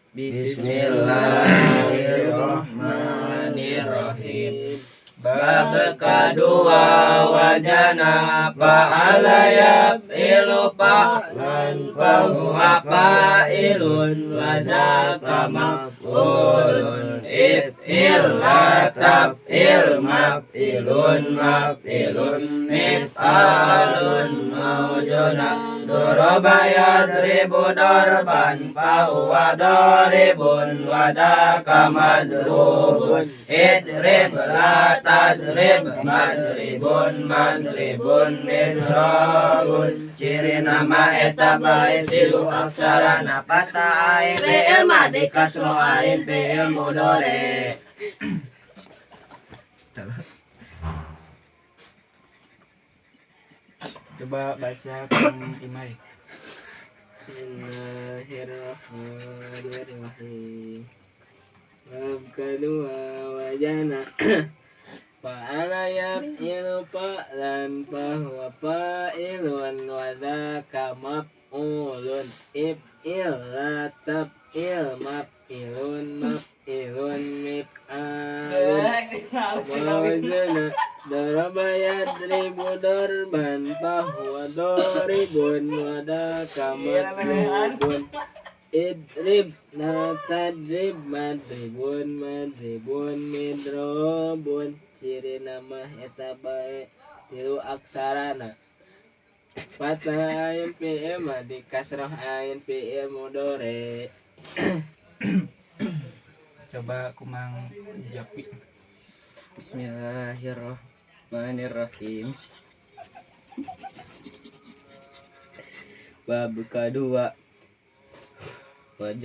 Bismillahirrahmanirrahim. Bab kedua wajana fa'ala yaf'ilu fa'lan fahuwa fa'ilun wa dzaka maf'ulun if'il la taf'il maf'ilun maf'ilun mif'alun maujuna doroba yadribu darban fahuwa daribun wa dzaka madrubun idrib la tadrib madribun madribun midrabun. Ciri nama eta bae tilu aksarana patah ain fi'il madi kasroh ain fi'il mudhari. Coba baca Kang Imai. Bismillahirrahmanirrahim. Bab kedua wajana fa'ala yaf'ilu fa'lan fahuwa fa'ilun wa dzaka maf'ulun if'il la taf'il maf'ilun maf'ilun mif'alun mawzuna daraba yadribu darban fahuwa daribun wa dzaka madrubun idrib la tadrib madribun madribun midrobun. Ciri nama eta bae tilu aksarana fathah ain fi'il madi kasroh ain fi'il mudhari. Coba Kumang Japi. Bismillahirrahmanirrahim. Bab kedua wajana